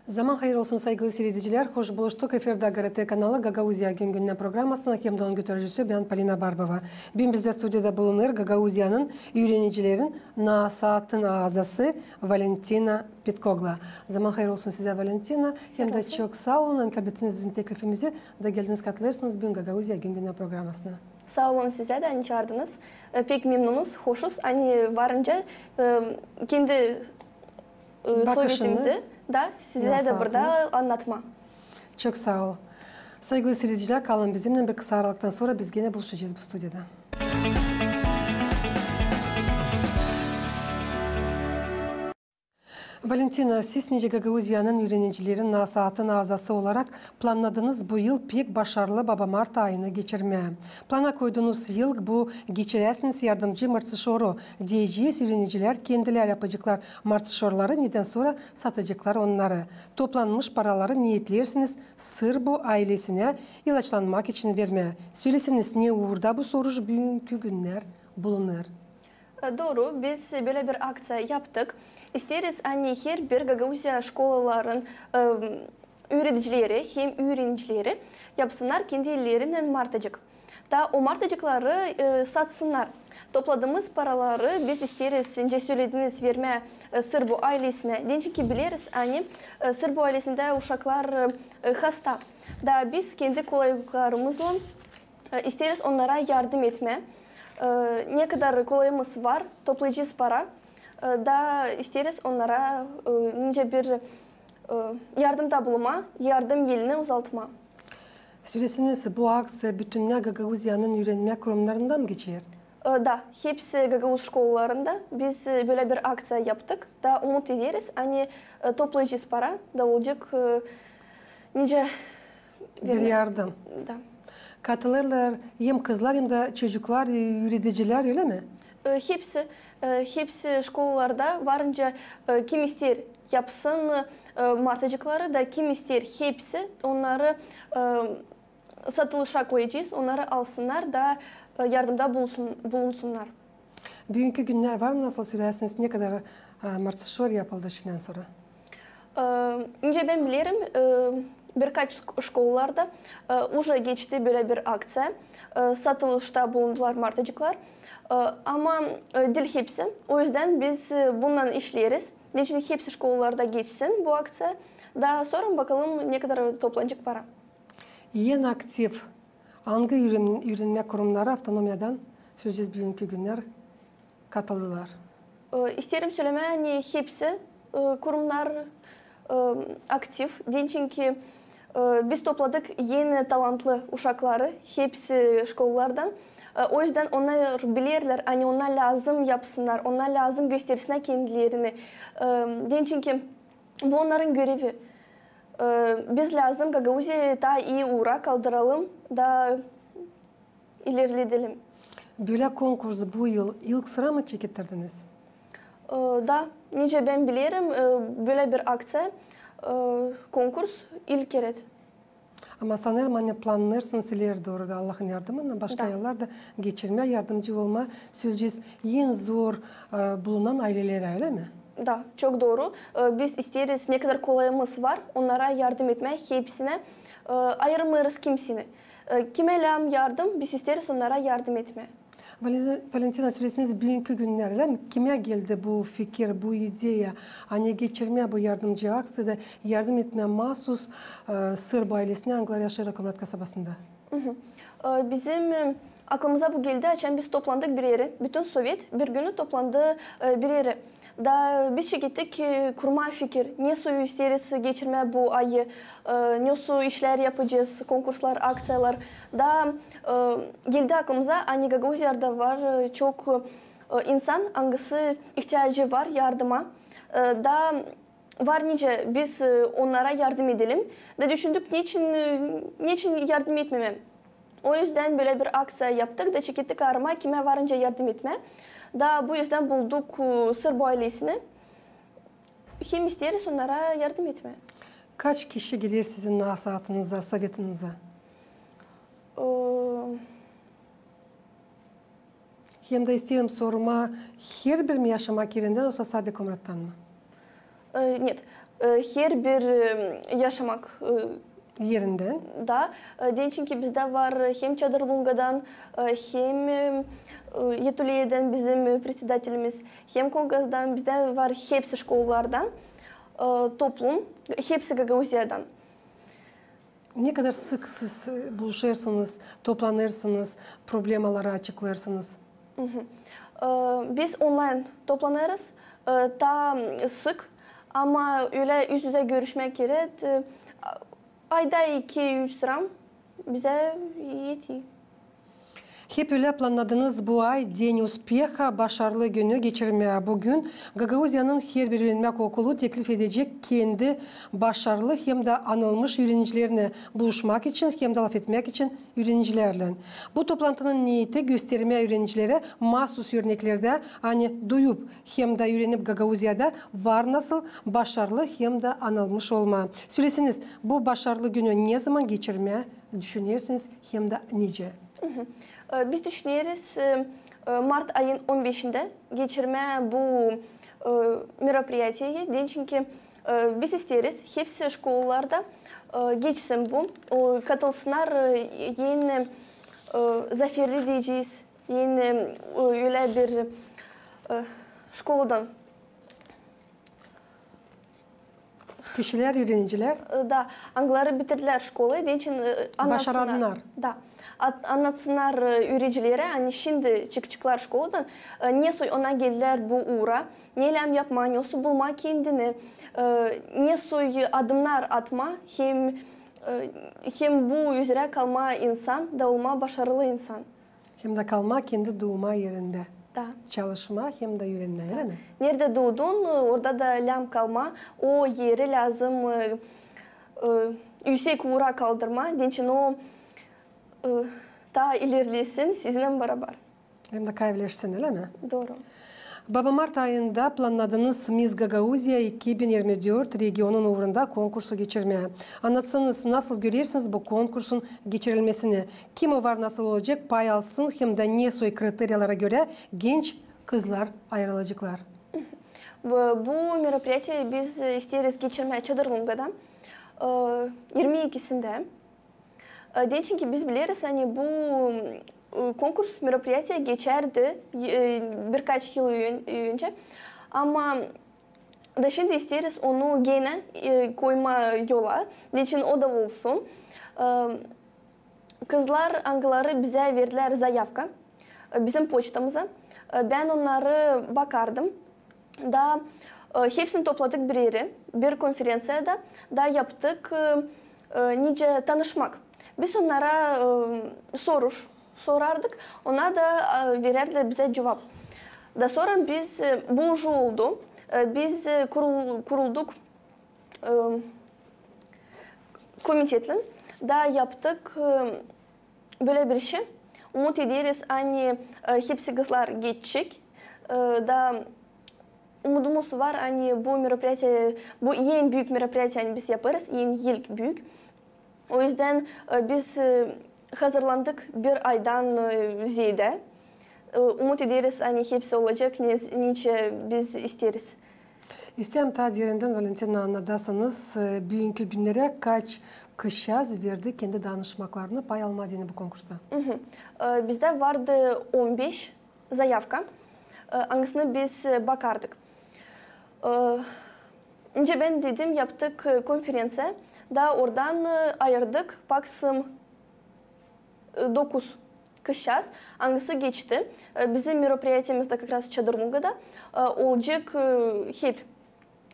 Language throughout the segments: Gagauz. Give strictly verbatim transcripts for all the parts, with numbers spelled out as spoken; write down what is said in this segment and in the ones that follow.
Zaman hayır olsun, saygılı siiredicilär. Hoş buluştuk. Efirdä GRT kanalı, Gagauziya gün-gündän programasının hem dä onun götürücüsü bän, Polina Barbova. Büün bizdä studiyada bulunêr Gagauziyanın üürenicilerin nasaatın aazası Valentina Pitkogla. Zaman hayır olsun sizä, Valentina. Hem dä çok saa olun, ani kablettiniz bizim teklifimizi da geldiniz, katılêrsınız büün Gagauziya gün-gündän programasına. Saa olun sizä dä, ani çaardınız. E, pek memnunuz, hoşuz, ani varınca, e, kendi e, sovetimizi da sizä dä burada annatmaa. Çok saa ol. Saygılı siiredicilär, kalın bizimnän, bir kısa aralıktan sora biz genä buluşacez bu studiyada. Valentina, siz nicä Gagauziyanın üürenicilerin nasaatın aazası olarak plannadınız bu yıl pek başarılı Baba Mart ayını geçirmää. Plana koydunuz yıl bu geçiräsiniz yardımcı martsyşoru, deyecez, üürenicilär kendilär yapaceklar martsyşorları, nedän sora sataceklar onnarı. Toplanmış paraları neetlersiniz Sırbu ailesinä ilaçlanmak için vermää. Söläseniz, ne uurda bu soruş büünkü günnär bulunêr? E, dooru, biz bölä bir akţiya yaptık. İsteeriz, ani herbir Gagauziya şkolaların, e, üüredicileri hem üürenicileri yapsınnar kendi ellerinnän martacık. Da o martacıkları, e, satsınnar. Topladımız paraları biz isteeriz, nicä sölediniz, vermää, e, Sırbu ailesinä. Deyni ki bileriz, ani, e, Sırbu ailesindä uşaklar, e, hasta. Da biz kendi kolaylıklarımızlan e, isteeriz onnara yardım etmää. E, ne kadar kolayımız var, toplayacez para. E, da isteeriz onnara, e, nicä bir, e, yardımda bulunmaa, yardım elini uzatmaa. Söläseniz, bu akţiya bütünnä Gagauziyanın üürenmä kurumnarında mı geçer? E, da, hepsi gagauz şkolalarında biz, e, bölä bir akţiya yaptık. Da umut ederiz, ani, e, toplayacez para, da olacek, e, nicä bir yardım. Da. Katılêrlar hem kızlar, hem dä çocuklar, üüredicilär, ölä mi? E, hepsi, e, hepsi şkolalarda varınca, e, kim isteer yapsın, e, martacıkları, da kim isteer hepsi onnarı, e, satılışa koyacez, onnarı alsınnar da, e, yardımda bulunsun-, bulunsunnar. Büünkü günnär var mı, nasıl sölärsiniz, ne kadar, e, martsyşor yapıldı şindän sora? E, nicä bän bilerim, e, birkaç şk-, şkolalarda, e, uje geçti bölä bir akţiya, e, satılışta bulundular martacıklar. E, ama, e, diil hepsi. O üzdän biz, e, bunnan işleeriz. Deyni hepsi şkolalarda geçsin bu akţiya. Da sora bakalım, ne kadar toplanacek para. En aktiv angı üüren-, üürenmä kurumnarı avtonomiyadan, söläcez, büünkü günnär katıldılar? E, isteerim sölemää, ani hepsi, e, kurumnar, e, aktiv. Deyni ki, e, biz topladık eni talantlı uşakları hepsi şkolalardan. E, o üzdän onnar bilerlär, ani onnar lääzım yapsınnar, onnar lääzım göstersinnär kendilerini. E, deyni ki bu onnarın görevi. E, biz lääzım Gagauziyayı taa ii uura kaldıralım da ilerledelim. Bölä konkurs bu yıl ilk sıra mı çekettirdiniz? E, da, nicä bän bilerim, e, bölä bir akţiya, e, konkurs ilk kerä. Ama sanêrım, ani plannêêrsınız ileri dooru da Allahın yardımınnan başka yıllarda geçirmää, yardımcı olmaa, söläcez, en zor, e, bulunan ailelerä, ölä mi? Da, çok dooru. E, biz isteeriz, ne kadar kolayımız var, onnara yardım etmää, hepsinä, e, ayırmêêrız kimseyi. E, kimä lääzım yardım, biz isteeriz onnara yardım etmää. Vale-, Valentina, söläseniz, büünkü günnär, ölä mi, kimä geldi bu fikir, bu ideya, ani geçirmää bu yardımcı akţiyada, yardım etmää maasuz, e, Sırbu ailesinä, angıları yaşêêr Komrat kasabasında? E, bizim, e, aklımıza bu geldi, açan biz toplandık bir erä, bütün sovet bir günü toplandı, e, bir erä. Da biz çekettik, e, kurmaa fikir, nesoy isteeriz geçirmää bu ayı, e, nesoy işlär yapacez, konkurslar, akţiyalar. Da, e, geldi aklımıza, ani Gagauziyada var, e, çok, e, insan, angısı ihtiyacı var yardıma. E, da var nicä biz, e, onnara yardım edelim. Da düşündük, neçin, e, neçin yardım etmemää. O üzdän bölä bir akţiya yaptık da çekettik arımaa, kimä varınca yardım etmää. Da bu üzdän bulduk, e, Sırbu ailesini. Hem isteeriz onnara yardım etmää. Kaç kişi geler sizin nasaatınıza, sovetiniza? E, Hem dä isteerim sormaa, herbir mi yaşamaa erindän, osa sade Komrattan mı? E, нет. E, herbir, e, yaşamak, e, erindän. Da, e, deyni çünkü bizdä var hem Çadır-Lungadan, e, hem, e, e, Yetuleyeden bizim, e, predsedatelimiz, hem Kongastan, bizdä var hepsi şkolalardan, e, toplum, hepsi Gagauziyadan. Ne kadar sık siz, e, buluşêrsınız, toplanêrsınız, problemaları açıklêêrsınız? E, biz onlayn toplanêrız, e, taa sık, ama ölä üz-üzä görüşmäk kerek, e, ayda iki-üç sıra bizä eter. Hep ölä plannadınız bu ay, День успеха, Başarılı günü geçirmää. Bu gün Gagauziyanın herbir üürenmäk okulu teklif edecek kendi başarılı hem dä anılmış üürenicilerinä buluşmak için hem dä lafetmäk için üürenicilärlän. Bu toplantının neeti göstermää üürenicilärä maasuz örneklerdä, ani duyup hem dä üürenip Gagauziyada var nasıl başarılı hem dä anılmış olmaa. Söleseniz, bu Başarılı günü ne zaman geçirmää düşünersiniz hem dä nicä? E, biz düşüneriz, e, e, mart ayın on beşindä geçirmää bu, e, meropriyatiyeyi, deyni çünkü, e, biz isteeriz, hepsi şkolalarda, e, geçsin bu, o, katılsınnar, e, eni, e, zaferli deyecez, eni, e, ölä bir, e, şkoladan kişilär, üürenicilär. E, da, angıları bitirdilär şkolayı, deyni, e, annatsınnar. Başardılar. Da. Annatsınnar, e, üürenicilärä, ani şindi çıkaceklar şkoladan, e, nesoy ona geldilär bu uura, ne lääzım yapmaa, nesoy bulmaa kendini, e, nesoy adımnar atmaa hem, e, hem bu üzerä kalmaa insan da olmaa başarılı insan. Hem dä kalmaa kendi duuma erindä. Da. Çalışmaa hem dä üürenmää, ölä mi? Neredä duudun, orada da lääzım kalmaa, o eri lääzım, e, e, üüsek uura kaldırmaa, deyni o, e, taa ilerlesin sizinnän barabar. Hem dä kavileşsin, ölä mi? Dooru. Baba, mart ayında plannadınız Miss Gagauziya iki bin irmi dört regionun uurunda konkursu geçirmää. Annatsanız, nasıl görersiniz bu konkursun geçirilmesini? Kim o var nasıl olacek, pay alsın hem dä nesoy kriteriyalara görä genç kızlar ayırılaceklar? Bu, bu meropriyatiyeyi biz, e, isteeriz geçirmää Çadır-Lungada, e, irmi ikisindä. E, deyni çünkü biz bileriz, ani bu, e, konkurs, meropriyatiye geçärdi, e, birkaç yıl ön-, öncä. Ama da şindi isteeriz onu genä, e, koymaa yola, deyni o da olsun. E, kızlar, angıları bizä verdilär zayavka, e, bizim poçtamıza. E, bän onnarı bakardım. Da, e, hepsini topladık bir erä, bir konferenţiyada, da yaptık, e, e, nicä tanışmak. Biz onnara, e, soruş sorardık, onnar da, e, verärdilär bizä cuvap. Da sora biz, e, bu uje oldu, e, biz, e, kurul-, kurulduk, e, komitetlän, da yaptık, e, bölä bir şey. Umut ederiz, ani, e, hepsi kızlar geçecek. E, da umudumuz var, ani bu meropriyatiye, bu en büük meropriyatiye, ani biz yapêrız, en ilk büük. O üzdän, e, biz, e, hazırlandık bir aydan, e, zeedä. E, umut ederiz, ani hepsi olacek, ne, nicä biz isteeriz. İsteerim taa derindän, Valentina, annadasınız, e, büünkü günnerä kaç kızçaaz verdi kendi danışmaklarını pay almaa deyni bu konkursta? E, bizdä vardı on beş zayavka, e, angısını biz, e, bakardık. E, nicä bän dedim, yaptık, e, konferenţiya, da oradan, e, ayırdık, baksın, e, dokuz kızçaaz, angısı geçti. E, bizim meropriyatiyamız da kakraz Çadır-Lungada, e, olacek, e, hep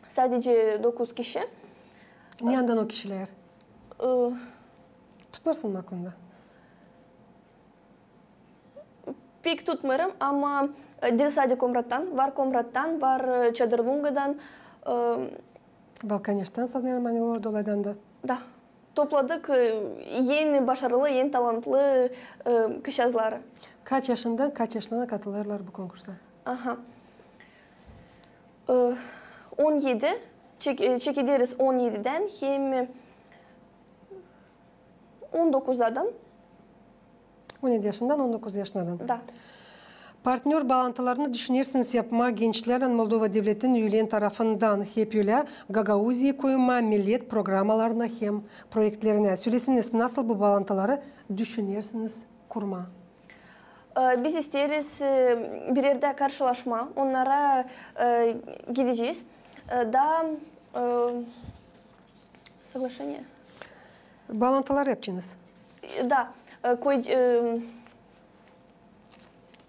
sadece dokuz kişi. Ne andan o kişilär? E, tutmêêrsın mı aklında? Pek tutmêêrım, ama, e, diil sade Komrattan, var Komrattan, var, e, Çadır-Lungadan, e, Balkaneştan, sanêrım, ani o dolaydan da. Da. Topladık, e, en başarılı, en talantlı, e, kızçaazları. Kaç yaşından kaç yaşına katılêrlar bu konkursa? Aha. E, on edi, çek-, e, çekederiz on edidän hem on dokuzdan. On edi yaşından on dokuz yaşınadan. Da. Partnör baalantılarını düşünersiniz yapmaa gençlärlän Moldova devletin üyeliin tarafından, hep ölä Gagauziyayı koymaa millet programmalarına hem proektlerinä. Söleseniz, nasıl bu baalantıları düşünersiniz kurmaa? E, biz isteeriz, e, bir erdä karşılaşmaa, onnara, e, gidecez. E, da, e, соглашение. Baalantılar yapacınız. E, da, e, koy-, e,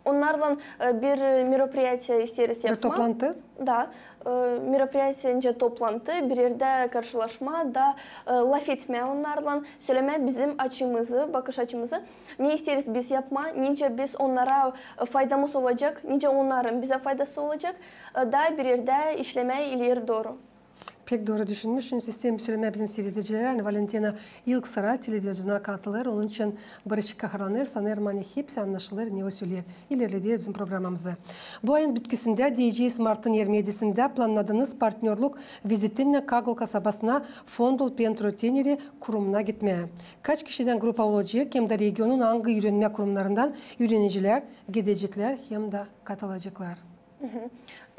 onnarlan, e, bir, e, мероприятие isteeriz yapmaa. Bir toplantı? Da, e, мероприятие, nicä toplantı, bir erdä karşılaşmaa da, e, lafetmää onnarlan, sölemää bizim açımızı, bakış açımızı, ne isteeriz biz yapmaa, nicä biz onnara, e, faydamız olacek, nicä onnarın bizä faydası olacek, e, da bir erdä işlemää ileri dooru. Pek dooru düşünmüşsünüz. İsteerim sölemää bizim siiredicilerä, ani Valentina ilk sıra televizyona katılêr, onun için bıraşık kahırlanêr, sanêrım, ani hepsi annaşılêr, ne o söleer. İlerleder bizim programamızı. Bu ayın bitkisindä, deyecez, martın irmi edisindä plannadınız partnörlük vizitinnän Kagul kasabasına Fondul pentru tineri kurumuna gitmää. Kaç kişidän grupa olacek, hem dä regionun angı üürenmä kurumnarından üürenicilär gideceklär hem dä katılaceklar?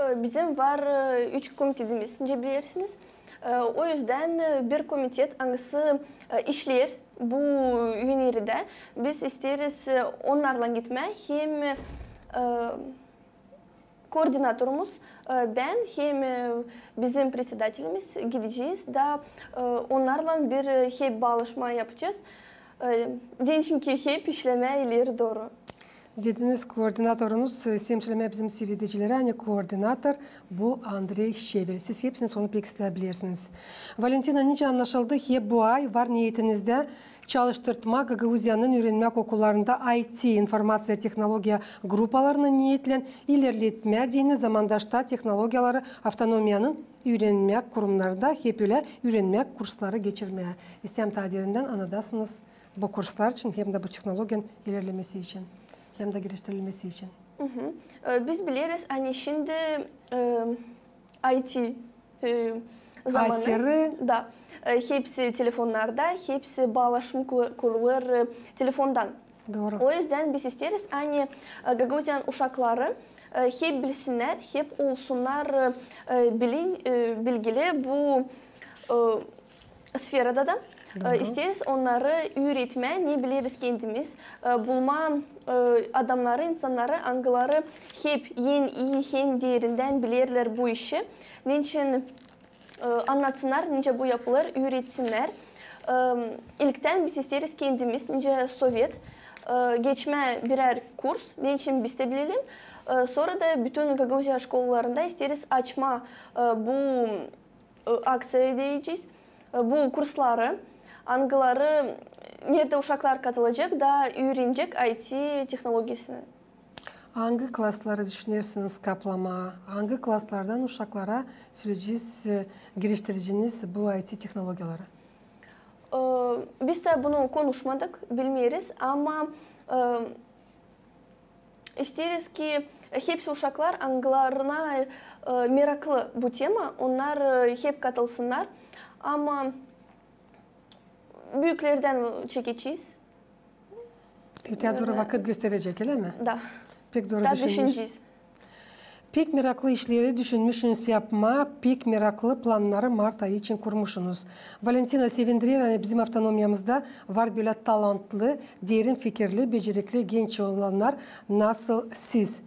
E, bizim var, e, üç komitetimiz, nicä bilersiniz. E, o üzdän, e, bir komitet, angısı, e, işleer bu üneridä. Biz isteeriz, e, onnarlan gitmää hem, e, koordinatorumuz, e, bän hem, e, bizim председателimiz gidecez da, e, onnarlan bir, e, hep baalaşma yapacez. E, deyni için ki hep işlemää ileri dooru. Dediniz, koordinatorunuz, e, isteerim sölemää bizim siiredicilerä, ani koordinator bu Andrey Şevel. Siz hepsiniz onu pek islää bilersiniz. Valentina, nicä annaşıldı, hep bu ay var neetinizdä çalıştırtmaa Gagauziyanın üürenmäk okullarında I T, informaţiya tehnologiya grupalarını neetlän ilerletmää deyni zamandaşta tehnologiyaları avtonomiyanın üürenmäk kurumnarında hep ölä üürenmäk kursları geçirmää. İsteerim taa derindän annadasınız bu kurslar için hem dä bu tehnologiyanın ilerlemesi için hem dä geliştirilmesi için. E, biz bileriz, ani şindi, e, I T, e, zamanı. Asırı. Da, e, hepsi telefonnarda, hepsi baalaşma ku-, kurulêr, e, telefondan. Dooru. O üzdän biz isteeriz, ani, e, Gagauziyanın uşakları, e, hep bilsinnär, hep olsunnar, e, bilin-, e, bilgili bu, e, sferada da. Dooru. E, isteeriz onnarı üüretmää, ne bileriz kendimiz, e, bulmaa, e, adamnarı, insannarı, angıları hep en ii, en derindän bilerlär bu işi. Neçin, e, annatsınnar, nicä bu yapılêr, üüretsinnär. E, ilktän biz isteeriz kendimiz, nicä sovet, e, geçmää birär kurs, neçin biz dä bilelim. E, sora da bütün Gagauziya şkolalarında isteeriz açmaa, e, bu e, akţiya deyecez, e, bu kursları, angıları, neredä uşaklar katılacek da üürenecek I T tehnologiyasını. Angı klasları düşünersiniz kaplamaa? Angı klaslardan uşaklara süreceez, e, geliştireceniz bu I T tehnologiyaları? E, biz dä bunu konuşmadık, bilmeeriz, ama, e, isteeriz ki hepsi uşaklar, angılarına, e, meraklı bu tema, onnar, e, hep katılsınnar. Ama büüklerdän çekecez. Öteyä dooru vakıt gösterecek, ölä mi? Da. Pek dooru düşünmüşsünüz. Pek meraklı işleri düşünmüşsünüz yapmaa, pek meraklı plannarı mart ayı için kurmuşsunuz. Valentina, sevindirer, ani bizim avtonomiyamızda var bölä talantlı, derin fikirli, becerikli genç olannar, nasıl siz.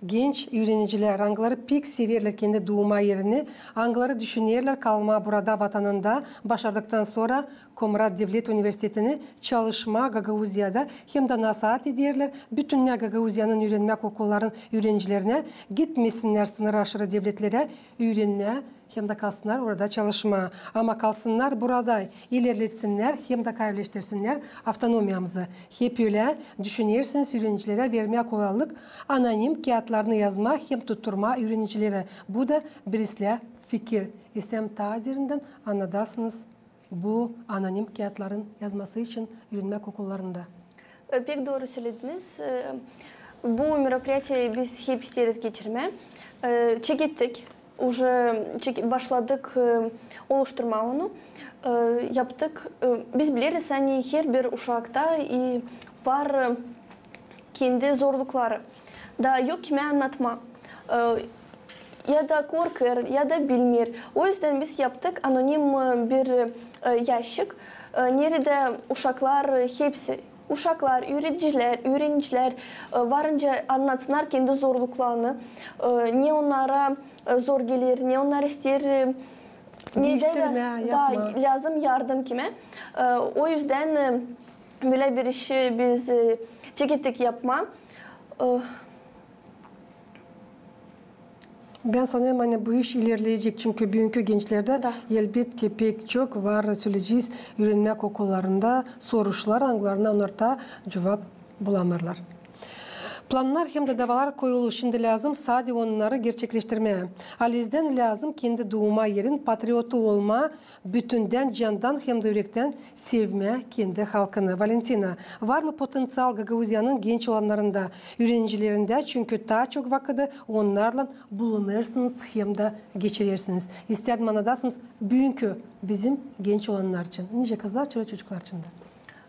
Genç üürenicilär, angıları pek severlär kendi duuma erini, angıları düşünerlär kalmaa burada, vatanında, başardıktan sora Komrat devlet universitetini, çalışmaa Gagauziyada hem dä nasaat ederlär bütün Gagauziyanın üürenmäk okullarının üürencilerinä, gitmesinnär sınır aşırı devletlerä üürenmää hem dä kalsınnar orada çalışmaa. Ama kalsınnar burada, ilerletsinnär hem dä kavileştirsinnär avtonomiyamızı. Hep ölä düşünersiniz üürencilerä vermää kolaylık anonim kiyatlarını yazmaa hem tutturmaa üürencileri. Bu da bir islää fikir. İsteerim taa derindän annadasınız bu anonim kiyatların yazması için üürenmäk okullarında. E, pek dooru sölediniz. E, bu мероприятиеyi biz hep isteeriz geçirmää. E, çekettik, уже çek-, başladık, e, oluşturmaa onu. E, yaptık. E, biz bileriz, ani herbir uşakta i var, e, kendi zorlukları. Da yok kimä annatmaa. E, ya da korkêr, ya da bilmeer. O üzdän biz yaptık anonim, e, bir, e, yaşçık, e, neredä uşaklar, e, hepsi, uşaklar, üüredicilär, üürenicilär, e, varınca annatsınnar kendi zorluklarını, e, ne onnara, e, zor geler, ne onnar isteer, e, nedä lä-, da lääzım yardım kimä. E, o üzdän, e, bölä bir işi biz, e, çekettik yapmaa. E, Bän sanêrım, ani bu iş ilerleyecek, çünkü büünkü gençlerdä, elbetki, pek çok var söleyecez üürenmäk okullarında soruşlar, angılarına onnar taa cuvap bulamêêrlar. Plannar hem dä davalar koyulu, şindi lääzım sade onnarı gerçekleştirmää. Alizdän lääzım kendi duuma erin patriotu olmaa, bütündän candan hem dä ürektän sevmää kendi halkını. Valentina, var mı potenţial Gagauziyanın genç olannarında, üürenicilerindä, çünkü taa çok vakıdı onnarlan bulunêrsınız hem dä geçirersiniz? İstärdim annadasınız büünkü bizim genç olannar için, nicä kızlar için, çocuklar için dä.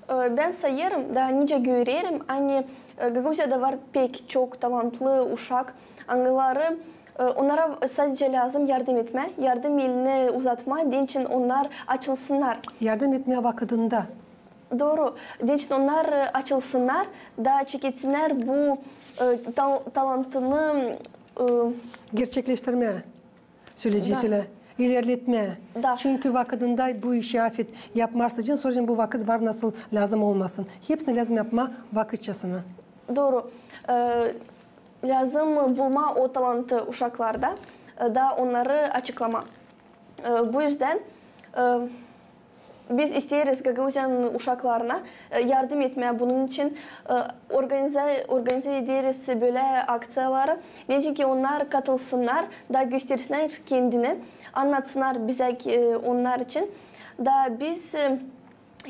E, bän sayêrım da nicä görerim, ani, e, Gagauziyada var pek çok talantlı uşak, angıları, e, onnara sadecä lääzım yardım etmää, yardım elini uzatmaa, deyni için onnar açılsınnar. Yardım etmää vakıdında. Dooru. Deyni için onnar, e, açılsınnar da çeketsinnär bu, e, tal-, talantını, e, gerçekleştirmää. Söleyecez ölä. İlerletmää. Da. Çünkü vakıdında bu işi afet yapmazsa, sora bu vakıt var nasıl lääzım olmasın. Hepsini lääzım yapmaa vakıtçasına. Dooru. E, lääzım bulmaa o talantı uşaklarda, e, da onnarı açıklamaa. E, bu üzdän, e, biz isteeriz Gagauziyanın uşaklarına, e, yardım etmää. Bunun için, e, organiza-, organiza ederiz bölä akţiyaları. Deyni için ki onnar katılsınnar da göstersinnär kendini, annatsınnar bizä, e, onnar için. Da biz, e,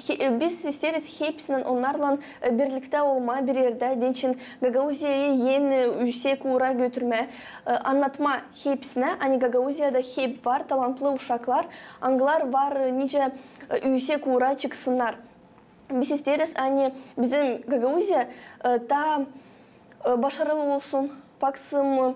he-, e, biz isteeriz hepsinin onnarlan, e, birliktä olmaa bir erdä, deyni için Gagauziyayı en, e, üüsek uura götürmää, e, annatmaa hepsinä, ani Gagauziyada hep var talantlı uşaklar, angılar var, e, nicä, e, üüsek uura çıksınnar. Biz isteeriz, ani bizim Gagauziya, e, taa, e, başarılı olsun, paksım, e,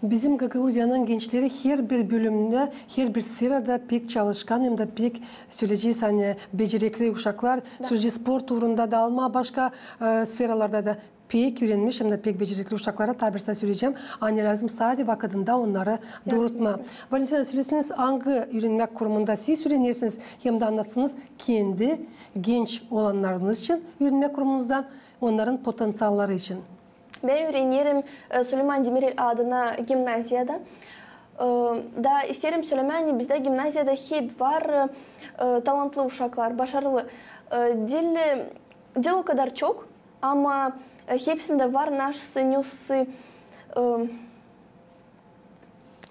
Bizim Gagauziyanın gençleri herbir bölümdä, herbir sferada pek çalışkan hem dä pek, söleyecez, ani becerikli uşaklar, söleyecez, sport uurunda da, almaa başka, e, sferalarda da pek üürenmiş hem dä pek becerikli uşaklar, taa bir şey söleyecäm, ani lääzım sade vakıdında onnarı duurutmaa. Valentina, söleseniz, angı üürenmäk kurumunda siz üürenersiniz hem dä annatsınız kendi genç olannarınız için üürenmäk kurumunuzdan, onnarın potenţialları için? Bän üürenerim, e, Suleyman Demirel adına gimnaziyada. E, da isteerim sölemää, ani bizdä gimnaziyada hep var, e, talantlı uşaklar, başarılı. E, diil, e, diil o kadar çok, ama, e, hepsindä var naşısı, nesä, e,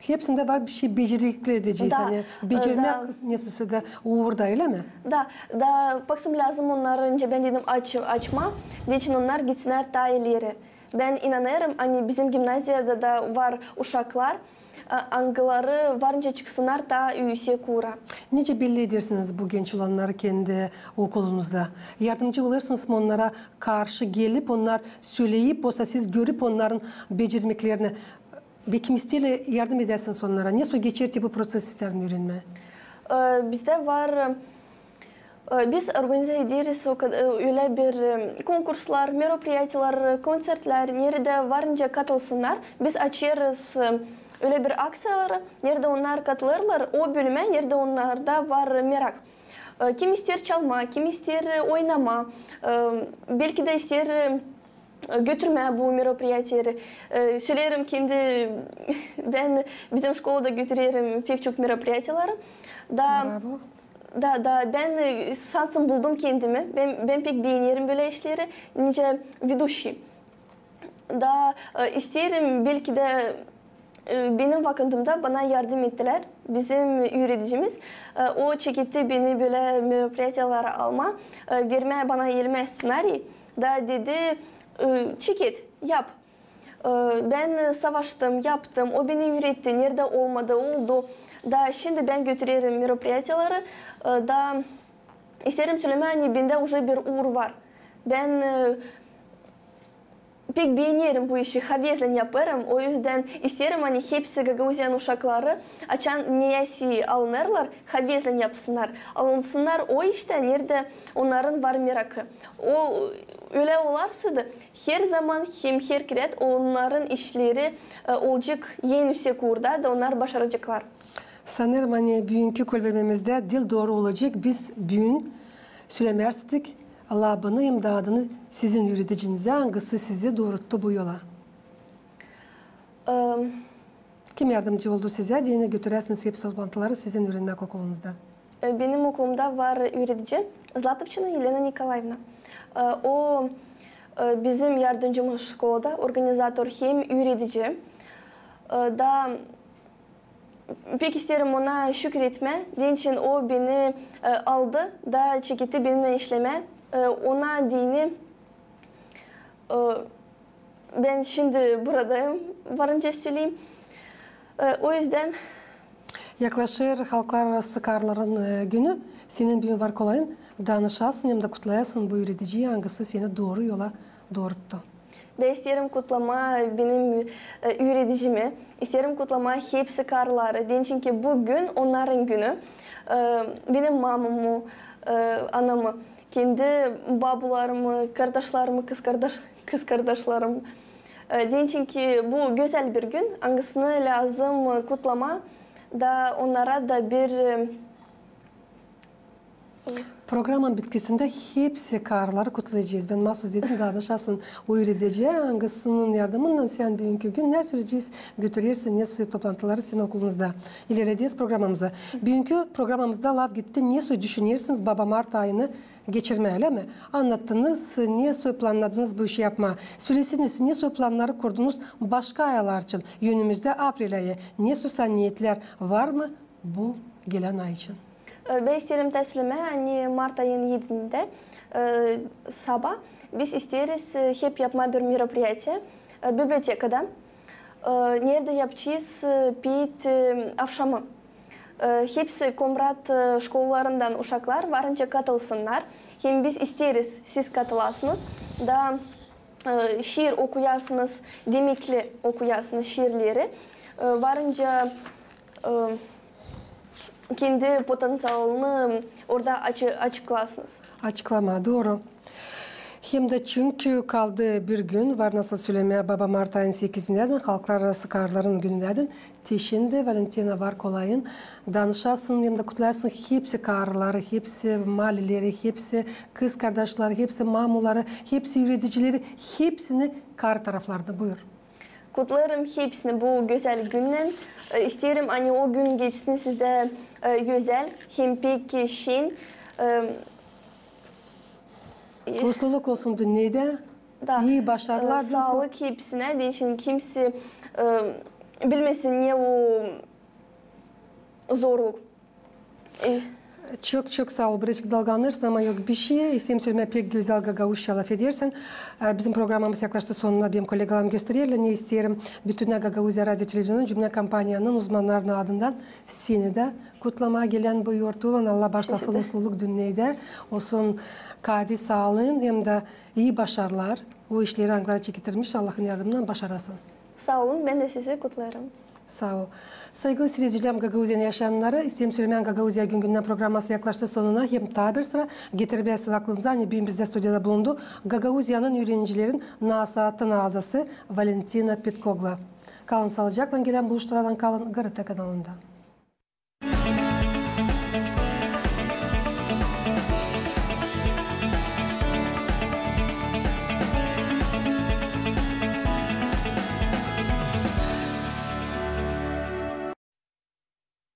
hepsindä var bir şey, becerikleri deyecez, da, ani becermäk, da, nesä dä uurda, ölä mi? Da, da, paksım, lääzım onnarı, nicä bän dedim, aç-, açmaa, deyni için onnar gitsinnär taa ileri. Bän inanêrım, ani bizim gimnaziyada da var uşaklar, a, angıları varınca çıksınnar taa üüsek uura. Nicä belli edersiniz bu genç olannarı kendi okulunuzda? Yardımcı olêrsınız mı onnara karşı gelip, onnar söleyip, osa siz görüp onnarın becermeklerini? Bekim isteerlär yardım edäsiniz onnara. Nesä geçer te bu proţes, isteerdim üürenmää. E, bizdä var, e, biz organiza ederiz o kad-, e, ölä bir, e, konkurslar, meropriyatiyalar, kontsertlär, neredä varınca katılsınnar. Biz açêrız, e, ölä bir akţiyaları, neredä onnar katılêrlar o bölümä, neredä onnarda var merak. E, kim isteer çalmaa, kim isteer, e, oynamaa, e, belki dä isteer, e, götürmää bu meropriyatiyaları. E, söleerim kendi, bän bizim şkolada götürerim pek çok meropriyatiyaları. Da, da, da, bän, e, sansın buldum kendimi. Bän, bän pek beenerim bölä işleri, nicä veduşiy. Da, e, isteerim, belki dä, e, benim vakıdımda bana yardım ettilär. Bizim üüredicimiz, e, o çeketti beni bölä meropriyatiyalara almaa, e, vermää bana elimä sţenariy. Da dedi, e, çeket, yap. E, bän savaştım, yaptım, o beni üüretti, neredä olmadı, oldu. Da şindi bän götürerim meropriyatiyaları, e, da isteerim sölemää, ani bendä uje bir uur var. Bän, e, pek beenerim bu işi, havezlän yapêrım. O üzdän isteerim, ani hepsi Gagauziyanın uşakları, açan neyäsi alınêrlar, havezlän yapsınnar. Alınsınnar o iştä, neredä onnarın var merakı. O ölä olarsa da, herzaman hem herkerä onnarın işleri, e, olacek en üüsek uurda da onnar başaraceklar. Sanêrım, ani büünkü kolvermemizdä diil dooru olacek, biz büün sölemärsäydäk labını hem dä adını sizin üüredicinizä, angısı sizi dooruttu bu yola. Em, Kim yardımcı oldu sizä deyni götüräsiniz hepsi toplantıları sizin üürenmäk okulunuzda? E, benim okulumda var üüredici Zlatovçina Elena Nikolaevna. E, o, e, bizim yardımcımız şkolada, organizator hem üüredici. E, da pek isteerim ona şükür etmää, deyni o beni, e, aldı da çeketti benimnän işlemää. E, ona deyni, e, bän şindi buradayım, varınca söleyim. E, o üzdän... Yaklaşêr halklararası karıların, e, günü. Senin büün var kolayın danışasın hem dä kutlayasın bu üürediciyi, angısı seni dooru yola dooruttu. Bän isteerim kutlamaa benim, e, üüredicimi, isteerim kutlamaa hepsi karıları, deyni çünkü bu gün onnarın günü. E, benim mamamı, e, anamı, kendi babularımı, kardaşlarımı, kızkardaş-, kızkardaşlarım. E, deyni çünkü bu gözäl bir gün, angısını lääzım, e, kutlamaa da onnara da bir, e, Programanın bitkisindä hepsi karıları kutlayacez. Bän maasuz dedim, danışasın o üürediciyä, angısının yardımınnan sän büünkü gün nersä söleyecez, götürersin nesoy toplantıları sizin okulunuzda. İlerlederiz programamızı. Büünkü programamızda laf gitti, nesoy düşünersiniz Baba Mart ayını geçirmää, ölä mi? Annattınız, nesoy plannadınız bu işi yapmaa. Söleseniz, nesoy plannarı kurdunuz başka aylar için, önümüzdä aprel ayı, nesoy neetlär var mı bu gelän ay için? E, bän isteerim taa sölemää, ani mart ayın edindä, e, saba biz isteeriz, e, hep yapmaa bir meropriyatiya, e, bibliotekada, e, neredä yapacez, e, peet, e, avşamı. E, hepsi Komrat, e, şkolalarından uşaklar varınca katılsınnar. Hem biz isteeriz, siz katılasınız da, e, şiir okuyasınız, demekli okuyasınız şiirleri. E, varınca, e, kendi potenţialını orada açı-, açıklasınız. Açıklamaa, dooru. Hem dä çünkü kaldı bir gün, var nasıl sölemää, Baba Mart ayın sekizindän, halklararası karıların günündän. Te şindi, Valentina, var kolayın danışasın hem dä kutlayasın hepsi karıları, hepsi maaleleri, hepsi kızkardaşları, hepsi mamuları, hepsi üüredicileri, hepsini karı taraflarını. Buyur. Kutlêêrım hepsini bu gözäl günnän. E, isteerim, ani o gün geçsin sizdä, e, gözäl, hem pek şen. E, Mutluluk olsun dünneydä. Da, İi başarılar, e, saalık hepsinä, deyni kimsä, e, bilmesin ne o zorluk. E, Çok-çok saa ol, birazcık dalglanêrsın, ama yok bişey. İsteerim sölemää, pek gözäl gagauzça lafedersin. E, bizim programamız yaklaştı sonuna, benim kollegalarım göstererlär, ne isteerim. Bütünnä Gagauziya radio televizionunun, cümlä kompaniyanın uzmannarının adından seni dä kutlamaa gelän bu yortulan. Allah başlasın mutluluk dünneydä. Olsun kaavi saalıın hem dä ii başarılar. O işleri, angıları çekettirmiş, Allahın yardımınnan başarasın. Saa olun, bän dä sizi kutlêêrım. Saa ol. Saygılı siiredicilär, Gagauziyanın yaşayannarı, isteerim sölemää, Gagauziya gün-gündän programması yaklaştı sonuna, hem taa bir sıra getireyim aklınıza, ani büün bizdä studiyada bulundu Gagauziyanın üürenicilerin naasaatın aazası Valentina Petkogla. Kalın saalıcaklan, gelän buluşmadan kalın GRT kanalında.